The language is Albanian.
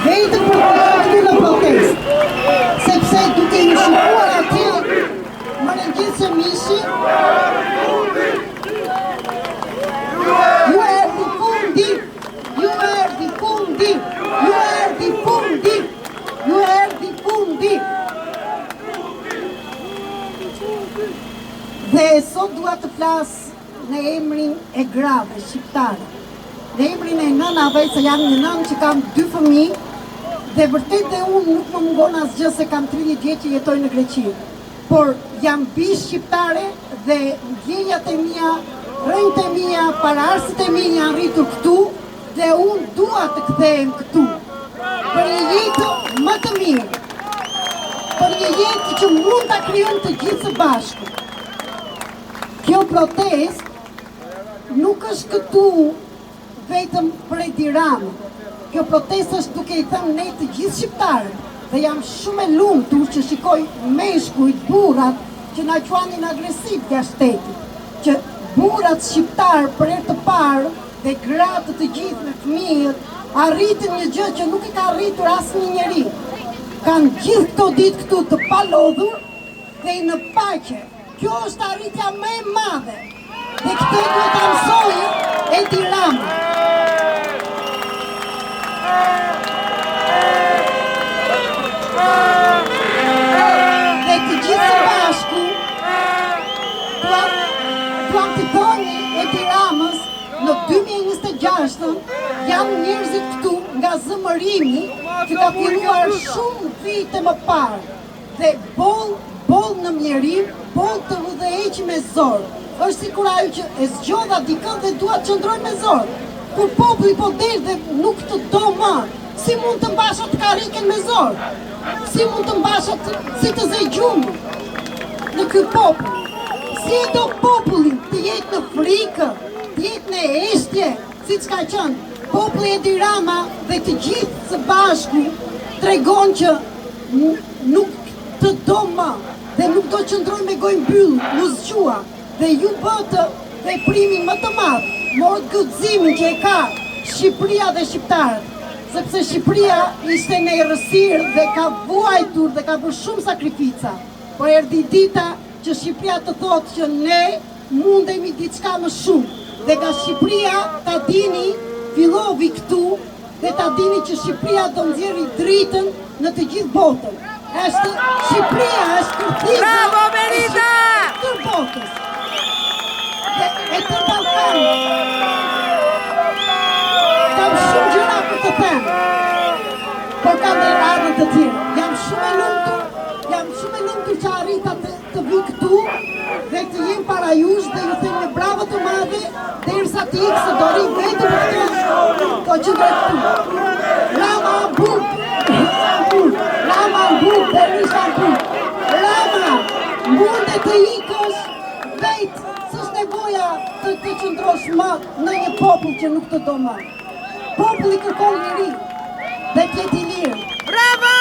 Vetëm për të qenë këtu në protestë, sepse duke ju shikuar atje, më rëngjit se mishi, ju erdhi fundi, ju erdhi fundi, ju erdhi fundi, ju erdhi fundi. Dhe sot dua të flas në emrin e grave shqiptare, në emrin e nënave, se jam një nënë që kam dy fëmijë dhe vërtet dhe unë nuk më mungon asgjë se kam 30 vjet që jetoj në Greqi. Por jam bijë shqiptare dhe ndjenjat e mia, rrënjët e mia, paraardhësit e mi janë rritur këtu dhe unë dua të kthehem këtu për një jetë më të mirë, për një jetë që mund ta krijojmë të gjithë së bashku. Kjo protestë nuk është këtu vetëm për Edi Ramën. Kjo protestë është duke i thënë ne të gjithë shqiptarët dhe jam shumë e lumtur që shikoj meshkujt, burrat që na quanin agresiv jashtë shtetit, që burrat shqiptarë për herë të parë dhe gratë të gjithë me fëmijët arritën një gjë që nuk e ka arritur asnjë njeri. Kanë gjithë këto ditë këtu të palodhur dhe në paqe. Kjo është arritja më e madhe dhe këtë duhet ta mësojë Edi Rama. Dhe të gjithë së bashku duam, duam t'i themi Edi Ramës në 2026 janë njerëzit këtu nga zemërimi që ka filluar shumë vite më parë. Dhe boll, boll në mjerim, boll të udhëheqë me zor. Është sikur ajo që e zgjodha dikën dhe dua të qëndroj me zor. Kur populli po del dhe nuk të do më, si mund të mbash atë karriken me zor? Si mund të mbash atë, si të zë gjumi në ky popull? Si e do popullin të jetë në frikë, të jetë në heshtje, siç ka qenë populli Edi Rama dhe të gjithë së bashku tregon që nuk të do më dhe nuk do qëndroj me gojë mbyllur, u zgjua dhe ju bëtë veprimin më të madh, morët guximin që e ka Shqipëria dhe shqiptarët, sepse Shqipëria ishte në errësirë dhe ka vuajtur dhe ka bërë shumë sakrifica, por erdhi dita që Shqipëria të thotë që ne mundemi diçka më shumë dhe nga Shqipëria ta dini fillovi këtu dhe ta dini që Shqipëria do nxjerri dritën në të gjithë botën. Është Shqipëria, është kërthiza Bravo, Merita! e tërë botës. Dhe e tërë Ballkanit. Kam shumë gjëra për të thënë, por kam dhe radhën të tjerë. Jam shumë e lumtur, jam shumë e lumtur që arrita të të vi këtu dhe të jem para jush dhe ju them një bravo të madhe derisa të ikë se do rri vetëm këtu, do qëndroj këtu. Rama në burg, burg, Rama në burg, Berisha në burg. Rama, munde të ikësh vetë, s'është nevoja të të qëndrosh më në një popull që nuk të do më. Populli kërkon liri dhe të jetë i lirë. Bravo!